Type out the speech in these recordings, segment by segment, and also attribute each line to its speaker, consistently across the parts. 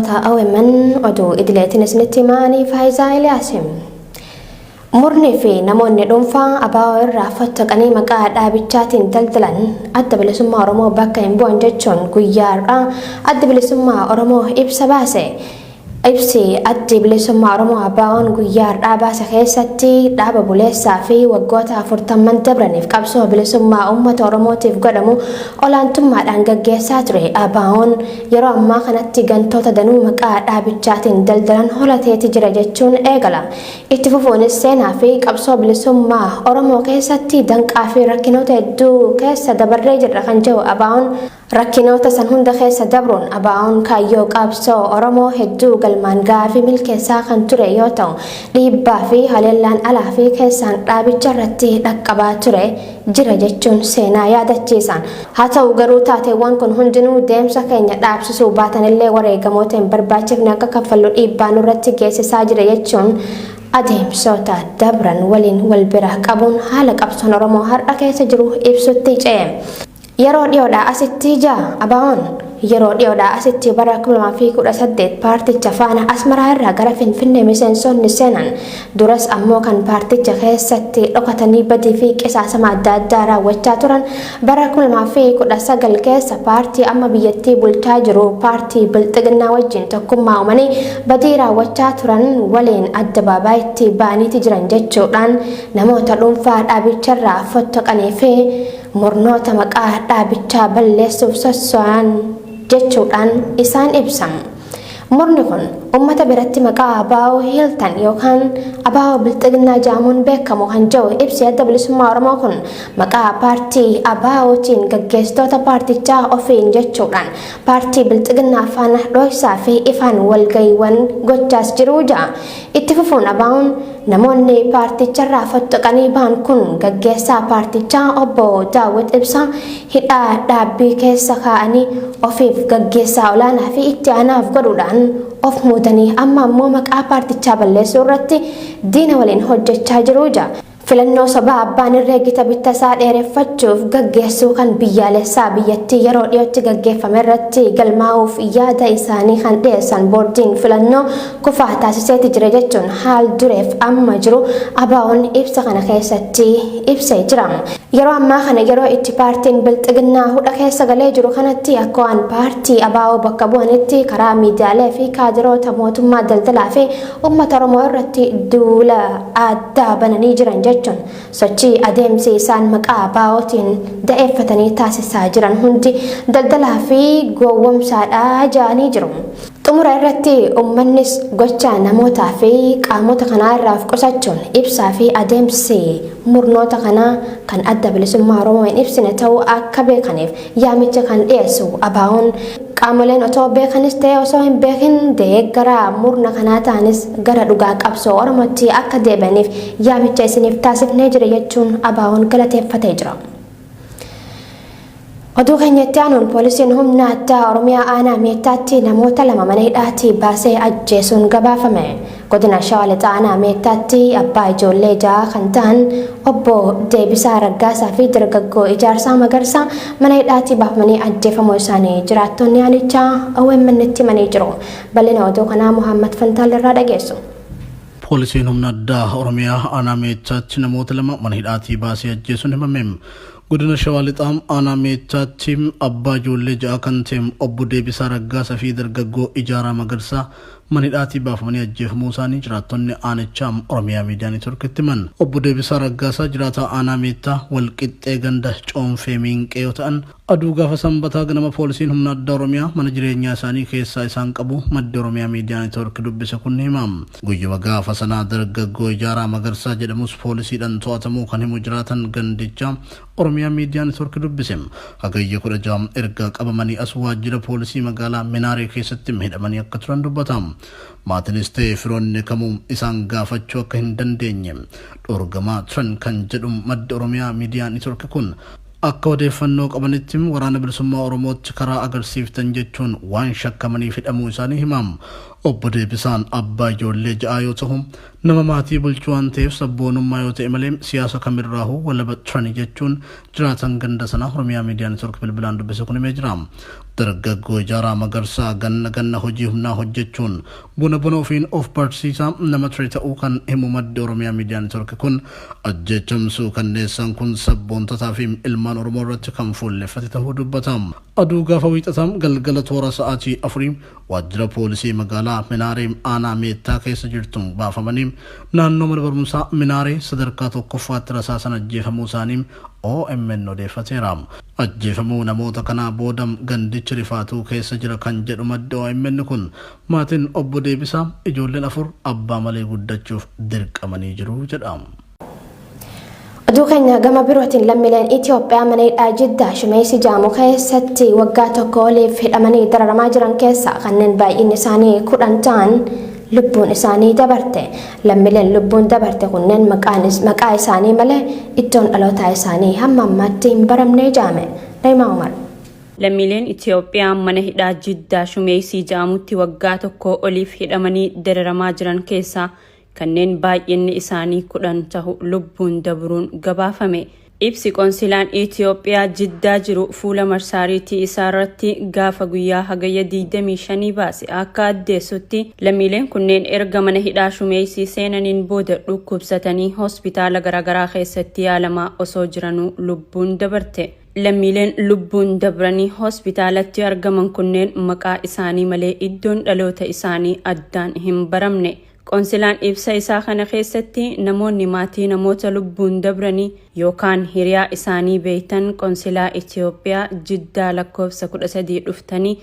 Speaker 1: Daawwattoota OMN, oduu idileetiin isinitti himaanii Faayizaa Eliyaasi. Murni fi namoonni dhuunfaa ABO irraa fottoqanii maqaa dhaabichaatiin daldalan Adda Bilisummaa Oromoo bakka hin bu'an jechuun guyyaa har'aa Addi Bilisummaa Oromoo ibsa baase. Ibsi Addi Bilisummaa Oromoo ABO'n guyyaa har'aa baase keessatti dhaaba buleessaa fi waggoota 40 dabraniif qabsoo bilisummaa uummata Oromootiif godhamu olaantummaadhaan gaggeessaa ture. ABO'n yeroo ammaa kanatti gantoota danuu maqaa dhaabichaatiin daldalan holateeti jira jechuun eegala. Itti fufuunis seenaa fi qabsoo bilisummaa Oromoo keessatti danqaa fi rakkinoota hedduu keessa dabarree jirra kan jedhu ABO'n, Rakkinoota san hunda keessa dabruun ABO'n kaayyoo qabsoo Oromoo hedduu galmaan ga'aa fi milkeessaa kan ture yoo ta'u, dhiibbaa fi haleellaan alaa fi keessaan dhaabicha irratti dhaqqabaa ture jira jechuun seenaa yaadachiisa. Haa ta'u garuu taateewwan kun hundinuu deemsa keenya dhaabsisuu baatanillee wareegamoota hin barbaachifne akka kaffallu dhiibbaa nurratti geessisaa jira jechuun adeemsoota dabran waliin wal bira qabuun haala qabsoon Oromoo har'a keessa jiru ibsutti ce'e. Yeroo dhiyoodhaa asitti 6 ABO'n yeroo dhiyoodhaa asitti bara 2018 paarticha faana Asmaraa irraa gara Finfinnee miseensonni seenan duras ammoo kan paarticha keessatti dhokatanii badii fi qisaasama adda addaa raawwachaa turan bara 2019 keessa paartii amma biyyattii bulchaa jiru paartii Bilxiginnaa wajjin tokkummaa uumanii badii raawwachaa turan waliin addabaabaayitti ba'aniiti jiran jechuudhaan namoota dhuunfaa dhaabicharraa fottoqanii fi murnoota maqaa dhaabichaa balleessuuf sosso'an jechuudhaan isaan ibsa. Murni kun ummata biratti maqaa ABO Hiiltan yookaan ABO Bilxiginnaa jedhamuun beekamu kan jedhu ibsi Adda Bilisummaa Oromoo kun maqaa paartii ABOtiin gaggeessitoota paartichaa ofiin jechuudhaan paartii Bilxiginnaa faana dhoysaa fi ifaan walga'iiwwan gochaas jiru jedha. Itti fufuun ABOn namoonni paarticharraa fottoqanii bahan kun gaggeessaa paartichaa obbo Daawwit Ibsaa hidhaa dhaabbii keessa kaa'anii ofiif gaggeessaa olaanaa fi itti aanaaf godhuudhaan of muudanii amma ammoo maqaa paartichaa balleessuu irratti diina waliin hojjechaa jiru jedha. Filannoo sobaa abbaan irree gita bittasaa dheereffachuuf gaggeessuu kan biyyaalessaa biyyattii yeroo dhiyootti gaggeeffame irratti galmaa'uuf yaada isaanii kan dhiyeessan boordiin filannoo kufaa taasiseeti jira jechuun haal dureef amma jiru ABO'n ibsa kana keessatti ibsee jira. Yeroo ammaa kana yeroo itti paartiin Bilxiginnaa hudha keessa galee jiru kanatti akka waan paartii ABO bakka bu'anitti karaa miidiyaalee fi kaadiroota mootummaa daldalaa fi uummata Oromoo irratti duula addaa bananii jiran jechuun sochii adeemsi isaan maqaa ABOtiin da'eeffatanii taasisaa jiran hundi daldalaa fi gowwomsaadha jedhanii jiru. Xumura irratti uummannis gocha namootaa fi qaamota kanaa irraa of qusachuun ibsaa fi adeemsi murnoota kanaa kan Adda Bilisummaa Oromoo hin ibsine ta'uu akka beekaniif yaamicha kan dhiyeessu ABO'n qaamoleen otoo beekanis ta'e osoo hin beekin deeggaraa murna kanaa ta'anis gara dhugaa qabsoo Oromootti akka deebi'aniif yaamicha isiniif taasifnee jira jechuun ABO'n galateeffatee jira. Oduu keenya itti aanuun poolisiin humna addaa Oromiyaa aanaa Meettaatti namoota lama mana hidhaatii baasee ajjeesuun gabaafame. Godina Shawaa Lixaa aanaa Meettaatti abbaa ijoollee 6 kan ta'an obbo Deebisaa Raggaasaa fi dargaggoo Ijaarsaa Magarsaa mana hidhaatii baafamanii ajjeefamuu isaanii jiraattonni aanichaa OMN tti himanii jiru. Bal'ina oduu kanaa Muhammad Fantaal irraa dhageessu.
Speaker 2: Poolisiin humna addaa Oromiyaa aanaa Meettaatti namoota lama mana hidhaatii baasee ajjeesuun himame. Godina Shawaa Lixaa aanaa Meettaatti abbaa ijoollee 6 kan ta'e obbo Deebisaa Raggaasaa fi dargaggoo Ijaaraa Magarsaa mana hidhaatii baafamanii ajjeefamuu isaanii jiraattonni aanichaa Oromiyaa Miidiyaa Neetworkitti himan. Obbo Deebisaa Raggaasaa jiraataa aanaa Meettaa Walqixxee ganda Coonfee Miinqee yoo ta'an, aduu gaafa Sanbataa ganama poolisiin humna addaa Oromiyaa mana jireenyaa isaanii keessaa isaan qabu maddi Oromiyaa Miidiyaa Neetwork dubbise kun ni hima. Guyyuma gaafa sanaa dargaggoo Ijaaraa Magarsaa jedhamus poolisiidhaan to'atamuu kan himu jiraatan gandichaa Oromiyaa Miidiyaa Neetwork dubbise. Hagayya 16 erga qabamanii as waajjira poolisii magaalaa Minaaree keessatti hidhamanii akka turan dubbata. Maatiinis ta'e firoonni kamuu isaan gaafachuu akka hin dandeenye dhorgamaa turan kan jedhu maddi Oromiyaa Miidiyaa Neetwork kun akka odeeffannoo qabanitti waraana bilisummaa Oromootti karaa agarsiiftan jechuun waan shakkamaniif hidhamuu isaanii hima. Obbo Deebisaan abbaa ijoollee ja'aa yoo ta'u, nama maatii bulchuu waan ta'eef sabboonummaa yoo ta'e malee siyaasa kamirraahuu walaba turani jechuun jiraatan ganda sanaa Oromiyaa Miidiyaa Neetwoork bilbilaan dubbise kun himee jira. Dargaggoo Ijaaraa Magarsaa ganna ganna hojii humnaa hojjechuun buna buna ofiin of barsiisaa nama ture ta'uu kan himu maddi Oromiyaa Miidiyaa Neetwoork kun ajjeechaan suukanneessaan kun sabboontotaa fi ilmaan Oromoo irratti kan fuulleffate ta'uu dubbata. Aduu gaafa wiixataa galgala toora sa'aatii 4 waajjira poolisii magaalaa Minaaree aanaa Meettaa keessa jirtu baafamanii naannoo mana barumsaa Minaaree sadarkaa tokkoffaatti rasaasan ajjeefamuu isaanii OMN odeeffateera. Ajjeefamuu namoota kanaa booda gandichi rifaatuu keessa jira kan jedhu maddi OMN kun maatiin obbo Deebisaa ijoolleen 4 abbaa malee guddachuuf dirqamanii jiru jedha.
Speaker 1: Oduu keenya gama birootiin lammiileen Itoophiyaa mana hidhaa Jiddaa Shumeessi Jaamu keessatti waggaa tokko oliif hidhamanii dararamaa jiran keessa kanneen baay'inni isaanii 10 ta'an lubbuun isaanii dabarte. Lammiileen lubbuun dabarte kunneen maqaa isaanii malee iddoon dhalootaa isaanii hamma ammaatti hin baramne jaame. Na'imaa Umar.
Speaker 3: Lammiileen Itoophiyaa mana hidhaa Jiddaa Shumeessii Jaamutti waggaa tokko oliif hidhamanii dararamaa jiran keessaa kanneen baay'inni isaanii 10 ta'u lubbuun dabruun gabaafame. Ibsi qoonsilaan Itoophiyaa Jiddaa jiru fuula marsaariitii isaarratti gaafa guyyaa hagayya 25 baase akka addeessutti lammiileen kunneen erga mana hidhaa Shumeessii seenaniin booda dhukkubsatanii hospitaala garaagaraa keessatti yaalamaa osoo jiranuu lubbuun dabarte. Lammiileen lubbuun dabranii hospitaalatti argaman kunneen maqaa isaanii malee iddoon dhaloota isaanii addaan hin baramne. Qoonsilaan ibsa isaa kana keessatti namoonni maatii namoota lubbuun dabranii yookaan hiriyaa isaanii beektan qoonsilaa Itoophiyaa Jiddaa lakkoofsa 13 dhuftanii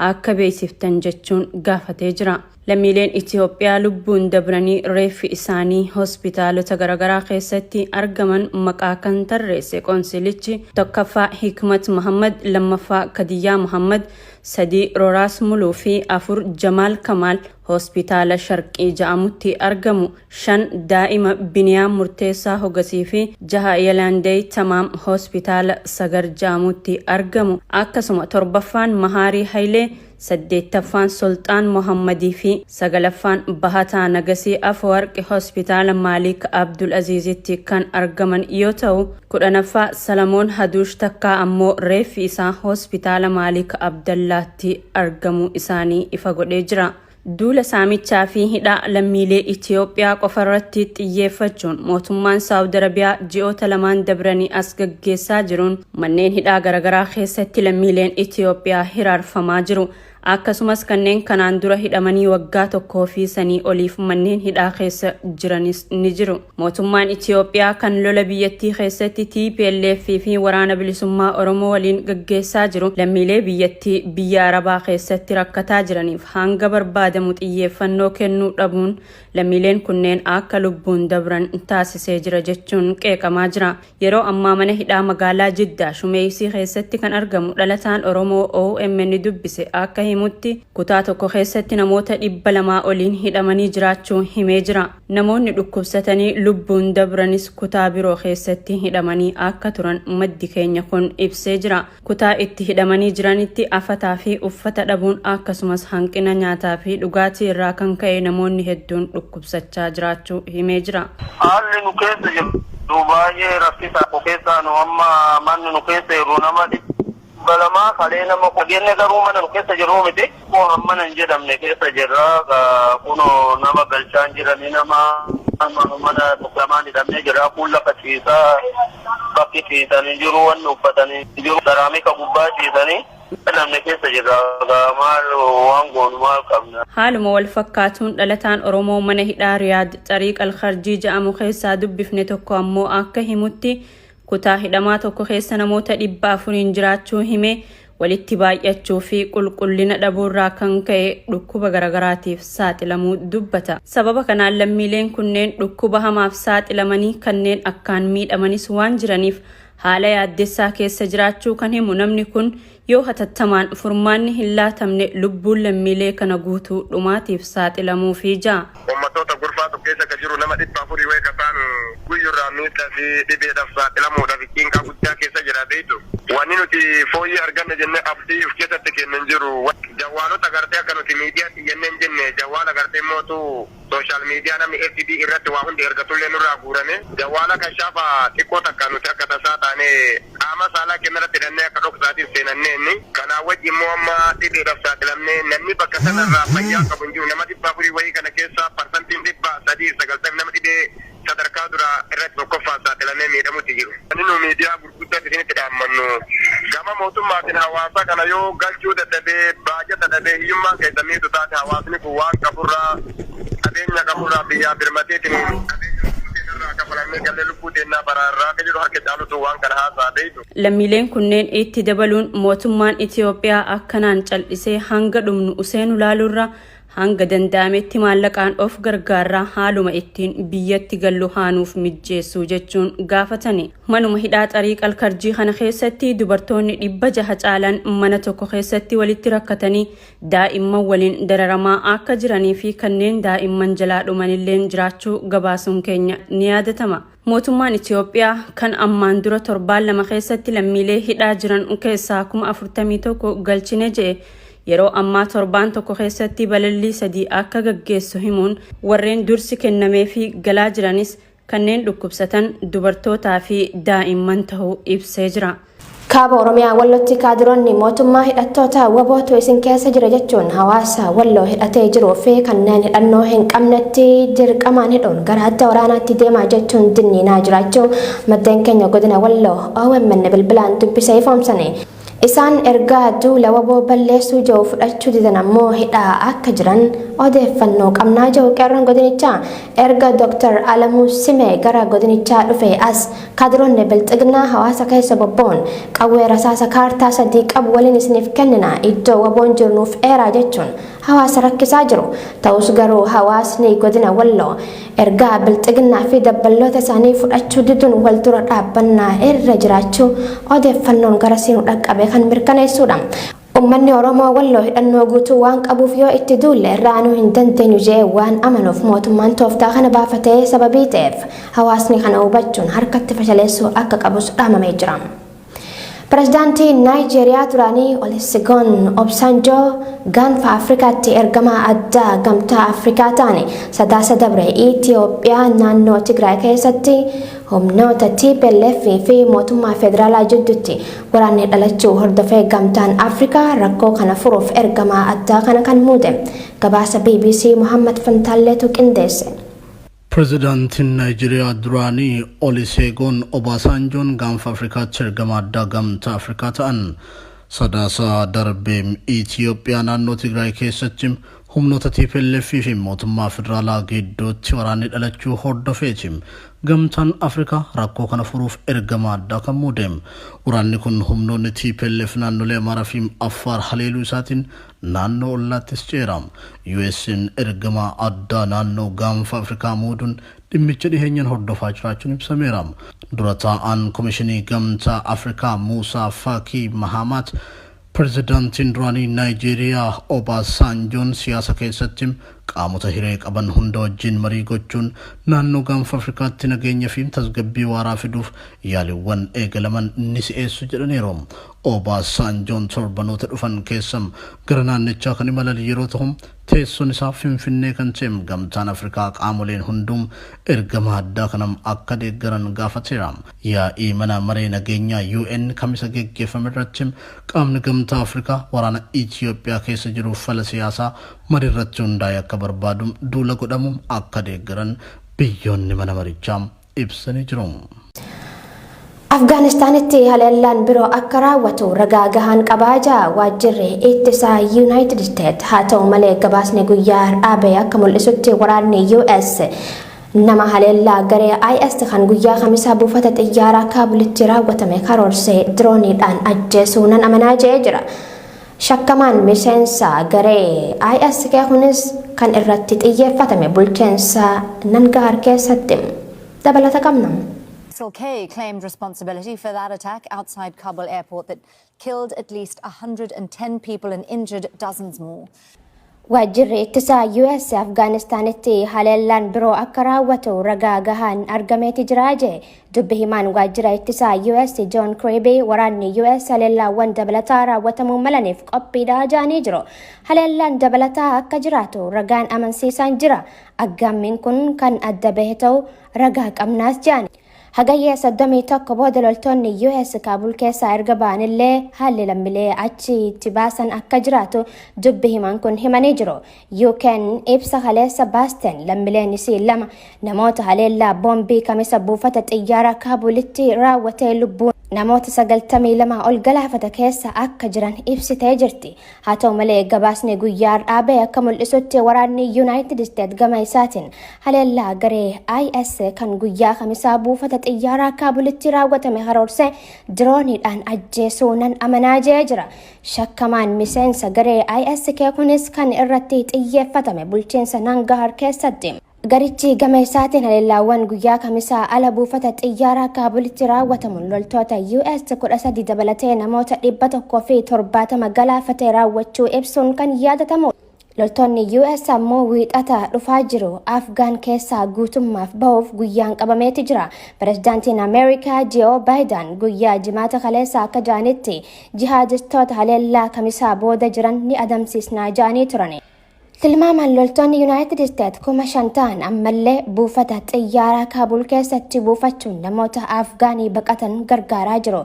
Speaker 3: akka beeksiftan jechuun gaafatee jira. Lammiileen Itoophiyaa lubbuun dabranii reeffi isaanii hospitaalota garaagaraa keessatti argaman maqaa kan tarreesse qoonsilichi tokkoffaa Hikmat Muhammad, lammaffaa Kadiyyaa Muhammad, 3 Roraas Muluu fi 4 Jamaal Kamaal hospitaala Sharqii ja'amutti argamu, 5 daa'ima Biniyaam Murteessaa Hogasii fi 6 Yalaandee Tamaam hospitaala Sagar ja'amutti argamu, akkasuma torbaffaan Mahaarii Hayilee, 8ffaan Sulxaan Muhammadii fi 9ffaan Bahataa Nagasii Afawarqi hospitaala Maalik Abdul Aziizitti kan argaman yoo ta'u, 10ffaa Salamoon Haduush Takkaa ammoo reeffi isaa hospitaala Maalik Abdallaatti argamuu isaanii ifa godhee jira. Duula saamichaa fi hidhaa lammiilee Itoophiyaa qofarratti xiyyeeffachuun mootummaan Saawud Arabiyaa ji'oota lamaan dabranii as gaggeessaa jiruun manneen hidhaa garaagaraa keessatti lammiileen Itoophiyaa hiraarfamaa jiru. Akkasumas kanneen kanaan dura hidhamanii waggaa tokkoo fi sanii oliif manneen hidhaa keessa jiranis ni jiru. Mootummaan Itoophiyaa kan lola biyyattii keessatti TPLF fi waraana bilisummaa Oromoo waliin gaggeessaa jiru lammiilee biyyattii biyya Arabaa keessatti rakkataa jiraniif hanga barbaadamu xiyyeeffannoo kennuu dhabuun lammiileen kunneen akka lubbuun dabran taasisee jira jechuun qeeqamaa jira. Yeroo ammaa mana hidhaa magaalaa Jiddaa Shumeessii keessatti kan argamu dhalataan Oromoo OMN dubbise akka himutti kutaa tokko keessatti namoota 200 oliin hidhamanii jiraachuu himee jira. Namoonni dhukkubsatanii lubbuun dabranis kutaa biroo keessatti hidhamanii akka turan maddi keenya kun ibsee jira. Kutaa itti hidhamanii jiranitti afataa fi uffata dhabuun akkasumas hanqina nyaataa fi dhugaatii irraa kan ka'e namoonni hedduun dhukkubsachaa jiraachuu himee jira.
Speaker 4: Haalli nu keessa jiru baay'ee rakkisaa keessaa nu amma manni nu keessa jiru nama 200 kalee nama dhageenye garuu mana nu keessa jiru miti. Kun mana hin jedhamne keessa jirra. Kunoo nama galchaan jiranii nama mana lamaan hidhamnee jira. Kun lafa ciisaa bakki ciisanii jiru wanni uffatanii jiru saraamika gubbaa ciisanii namni keessa jirra. Maal waan goonu maal qabna.
Speaker 3: Haaluma wal fakkaatuun dhalataan Oromoo mana hidhaa Riyaad Xariiq Alkharjii jedhamu keessaa dubbifne tokko ammoo akka himutti kutaa hidhamaa tokko keessa namoota 400 jiraachuu hime walitti baay'achuu fi qulqullina dhabuurraa kan ka'e dhukkuba garaagaraatiif saaxilamuu dubbata. Sababa kanaan lammiileen kunneen dhukkuba hamaaf saaxilamanii kanneen akkaan miidhamanis waan jiraniif haala yaaddessaa keessa jiraachuu kan himu namni kun yoo hatattamaan furmaanni hin laatamne lubbuun lammiilee kana guutuu dhumaatiif saaxilamuu fi ja'a.
Speaker 4: Uummattoota gurfaatu keessa kan jiru nama 400 wayii kan ta'an guyyurraa miidhaa fi dhibeedhaaf saaxilamuudhaaf cinqaa guddaa keessa jira beektu. Wanni nuti fooyyee arganne jennee abdii of keessatti kennu hin jiru. Jawwaalota gartee akka nuti miidiyaatti jennee hin jenne, jawwaala gartee mootu social media namni FB irratti waa hundi ergatullee nurraa guurame. Jawwaala kan shaafa xiqqoo takka nuti akka tasaa taanee qaama saalaa keenya irratti hidhannee akka dhoksaatiin seenannee inni. Kanaa wajji immoo amma dhibeedhaaf saaxilamnee namni bakka sanarraa fayyaa qabu hin jiru. Nama 400 wayii kana keessaa parsantiin 390 nama dhibee sadarkaa duraa irratti tokkoffaan saaxilamee miidhamutti jiru. Wanni nu miidiyaa gurguddaatti isinitti dhaammannu, gama mootummaatiin hawaasa kana yoo galchuu dadhabee, baajata dhabee, hiyyummaan keessa miidhu taate, hawaasni kun waan qaburraa, qabeenya qaburraa biyyaa birmateetiin qabeenya lubbuu teenyarraa kafalannee gallee lubbuu teennaa baraarraa akka jedhu harka caalutu waan kana haasaa beeytu.
Speaker 3: Lammiileen kunneen itti dabaluun mootummaan Itiyoophiyaa akkanaan cal'isee hanga dhumnu useenu laaluurra hanga danda'ametti maallaqaan of gargaarraa haaluma ittiin biyyatti gallu haanuuf mijjeessuu jechuun gaafatani. Manuma hidhaa Xariiq Alkarjii kana keessatti dubartoonni 600 caalan mana tokko keessatti walitti rakkatanii daa'imman waliin dararamaa akka jiranii fi kanneen daa'imman jalaa dhumanilleen jiraachuu gabaasuun keenya ni yaadatama. Mootummaan Itiyoophiyaa kan ammaan dura torbaan 2 keessatti lammiilee hidhaa jiran keessaa 41,000 galchine je'e yeroo ammaa torbaan tokko keessatti balallii 3 akka gaggeessu himuun warreen dursi kennameefii galaa jiranis kanneen dhukkubsatan, dubartootaa fi daa'imman tahuu ibsee jira.
Speaker 1: Kaaba Oromiyaa Wallotti kaadiroonni mootummaa hidhattoota WBOtu isin keessa jira jechuun hawaasa Walloo hidhatee jiruu fi kanneen hidhannoo hin qabnetti dirqamaan hidhuun gara adda waraanaatti deemaa jechuun dinniinaa jiraachuu maddeen keenya godina Walloo OMN bilbilaan dubbise ifoomsani. Isaan ergaa duula wbo balleessuu jedhu fudhachuu didan ammoo hidhaa akka jiran odeeffannoo qabnaa jedhu qeerroon godinichaa. Erga Dr. Alamuu Simee gara godinichaa dhufee as kaadiroonni Bilxiginnaa hawaasa keessa bobba'uun qawwee rasaasa kaartaa 3 qabu waliin isiniif kennina, iddoo WBOn jiru nuuf eeraa jechuun hawaasa rakkisaa jiru. Ta'us garuu hawaasni godina Walloo ergaa Bilxiginnaa fi dabballoota isaanii fudhachuu diduun wal dura dhaabbannaa irra jiraachuu odeeffannoon garasii nu dhaqqabe kan mirkaneessuudha. Ummanni Oromoo Walloo hidhannoo guutuu waan qabuuf yoo itti duulle irra aanuu hin dandeenyu je'ee waan amanuuf mootummaan tooftaa kana baafatee sababii ta'eef hawaasni kana hubachuun harkatti fashaleessuu akka qabus dhaamamee jira. Pirezidaantiin Naayijeeriyaa duraanii Olusegun Obsanjoo gaanfa Afrikaatti ergamaa addaa Gamtaa Afrikaa ta'an Sadaasa dabre Itiyoophiyaa naannoo Tigraay keessatti humnoota tplf fi mootummaa federaalaa jidduutti waraanni dhalachuu hordofee Gamtaan Afrikaa rakkoo kana furuuf ergamaa addaa kana kan muude. Gabaasa bbc Mohaammad Fantaalleetu qindeesse.
Speaker 2: Pirezidaantiin Naayijeeriyaa duraanii Oliseegoon Obaasaanjoon gaanfa Afrikaatti ergamaa addaa Gamtaa Afrikaa ta'an. Sadaasa darbe Itiyoophiyaa naannoo Tigraay keessatti humnoota tplf fi mootummaa federaalaa gidduutti waraanni dhalachuu hordofeeti Gamtaan Afrikaa rakkoo kana furuuf ergamaa addaa kan muude. Waraanni kun humnoonni tplf naannolee Amaaraa fi Affaar haleeluu isaatiin naannoo ollaattis ce'eera. US'n ergamaa addaa naannoo Gaanfa Afrikaa muuduun dhimmicha dhiheenyan hordofaa jiraachuun ibsameera. Dura taa'aan Komishinii Gamtaa Afrikaa Muusaa Faakii Mahaamaat, Pirezidaantiin duraanii Naayijeeriyaa Obaasaanjoon siyaasa keessatti qaamota hiree qaban hunda wajjin marii gochuun naannoo Gaanfa Afrikaatti nageenya fi tasgabbii waaraa fiduuf yaaliwwan eegalaman ni si'eessu jedhaniiru. Obaasaanjoon torbanoota dhufan keessa gara naannichaa kan imalan yeroo tahu, teessoon isaa Finfinnee kan ta'e Gamtaan Afrikaa qaamoleen hunduu ergama addaa kana akka deeggaran gaafateera. Yaa'ii Mana Maree Nageenyaa UN Kamisa geggeeffame irratti qaamni Gamtaa Afrikaa waraana Itiyoophiyaa keessa jiruuf fala siyaasaa mariirratti hundaa'e akka barbaadu duula godhamu akka deeggaran biyyoonni mana marichaa ibsanii jiru.
Speaker 1: Afgaanistaanitti haleellaan biroo akka raawwatu ragaa gahaan qabaa ja'a waajjirri ittisaa Yuunaayitid Isteet. Haa ta'u malee gabaasni guyyaa har'aa bahe akka mul'isutti waraanni US nama haleellaa garee IS kan guyyaa Kamisaa buufata xiyyaaraa Kaabulitti raawwatame karoorse dirooniidhaan ajjeesuu nan amanaa je'ee jira. Shakkamaan miseensa garee ISK kunis kan irratti xiyyeeffatame bulchiinsa Nangahaar keessatti. Dabalata qabna.
Speaker 5: ISIL-K claimed responsibility for that attack outside Kabul airport that killed at least 110 people and injured dozens more.
Speaker 1: Waajjirri ittisaa US Afgaanistaanitti haleellaan biroo akka raawwatu ragaa gahaan argameeti jira jee. Dubbi himaan waajjira ittisaa US John Kirby waraanni US haleellaawwan dabalataa raawwatamuu malaniif qophiidha jedhanii jiru. Haleellaan dabalataa akka jiraatu ragaan amansiisaan jira. Aggaammiin kun kan adda bahe ta'u ragaa qabnaas jedhan. Hagayyee 31 booda loltoonni US Kaabul keessaa erga ba'anillee haalli lammiilee achitti baasan akka jiraatu dubbi himaan kun himanii jiru. UK'n ibsa kaleessa baasten lammiileen isii lama namoota haleellaa boombii kamisa buufata xiyyaaraa Kaabulitti raawwatee lubbuun namoota 92 ol galaafata keessa akka jiran ibsitee jirti. Haa ta'u malee, gabaasni guyyaa har'aa bahe akka mul'isutti waraanni Yuunaayitid Isteet gama isaatiin haleellaa garee IS kan guyyaa kamisaa buufata xiyyaaraa Kaabulitti raawwatame karoorsee dirooniidhaan ajjeesuu nan amanaa jee jira. Shakkamaan miseensa garee ISK kunis kan irratti xiyyeeffatame bulchiinsa Nangahar keessatti. Garichi gama isaatiin haleellaawwan guyyaa kamisaa ala buufata xiyyaaraa Kaabulitti raawwatamuun loltoota US 13 dabalatee namoota 170 galaafatee raawwachuu ibsuun kan yaadatamu. Loltoonni US ammoo wiixata dhufaa jiru Afgaan keessaa guutummaaf bahuuf guyyaan qabameeti jira. Pireezidaantiin Ameerikaa Joo Baayiden guyyaa jimaata kaleessa akka ja'anitti jihaadistoota haleellaa kamisaa booda jiran ni adamsiisnaa ja'anii turan. Tilmaamaan loltoonni Yuunaayitid Isteet 5,000 ta'an ammallee buufata xiyyaaraa Kaabul keessatti buufachuun namoota Afgaanii baqatan gargaaraa jiru.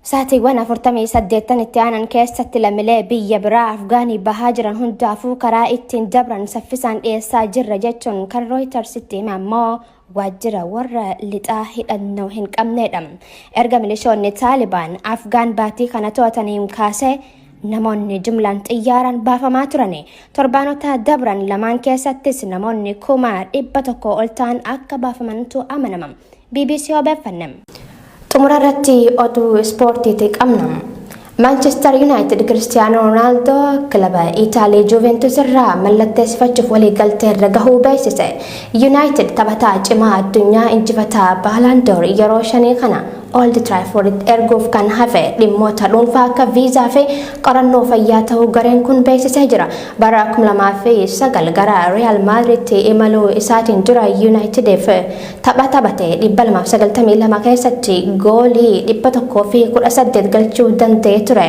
Speaker 1: Saatiiwwan 48 itti aanan keessatti lammiilee biyya biraa Afgaanii bahaa jiran hundaafuu karaa ittiin dabran saffisaan dhiyeessaa jirra jechuun kan Rooyitersitti hime ammoo waajjira warra lixaa hidhannoo hin qabnedha. Erga milishoonni Taalibaan Afgaan baatii kana to'ataniin kaasee namoonni jumlaan xiyyaaraan baafamaa turani. Torbaanota dabran lamaan keessattis namoonni 100,000 ol ta'an akka baafamantu amanama. BBC obeeffanne. Xumura irratti oduu ispoortiiti qabna. Manchester United Cristiano Ronaldo kilaba Itaalii Juventus irraa mallatteessifachuuf waliigaltee irra gahuu beeksise. United taphataa cimaa addunyaa injifataa Ballon d'Or yeroo shanii kana Old Trafford erguuf kan hafe dhimmoota dhuunfaa akka viizaa fi qorannoo fayyaa ta'uu gareen kun beeksisee jira. Bara 2009 gara Real Madrid imaluu isaatiin dura Unitediif tapha taphate 292 keessatti goolii 118 galchuu danda'ee ture.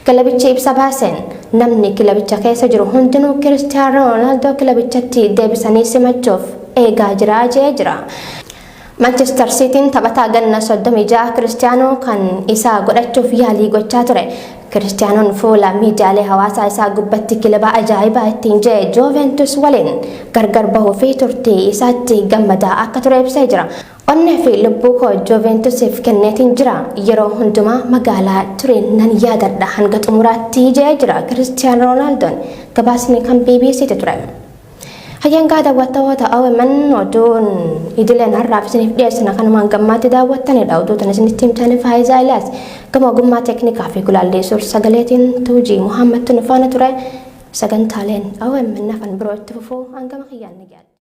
Speaker 1: Kilabichi ibsa baaseen namni kilabicha keessa jiru hundinuu Kiristiyaanoo Roonaaldoo kilabichatti deebisanii simachuuf eegaa jira jee jira. Manchester Cityin taphataa ganna 36 Kiristiyaanoo kan isaa godhachuuf yaalii gochaa ture. Kiristiyaanoon fuula miidiyaalee hawaasaa isaa gubbatti kilaba ajaa'ibaa ittiin jee Juventus waliin gargar bahuu fi turtii isaatti gammadaa akka ture ibsee jira. Onnee fi lubbuu koo Juventusiif kenneetiin jira. Yeroo hundumaa magaalaa Turin nan yaadadha hanga xumuraatti jee jira Kiristiyaanoo Roonaaldoon. Gabaasni kan BBCti ture. Hayyangaa daawwattoota OMN, oduun idileen har'aaf isiniif dhiyeessina kanumaan gammaatti daawwattanidha. Oduu tan isinitti himtanii Faayisaa Ilaas gama ogummaa teeknikaa fi gulaallee suur sagaleetiin Tuujii Muhammad nu faana ture. Sagantaaleen OMN afaan biroo itti fufuu hangama kiyyaan ni yaadda.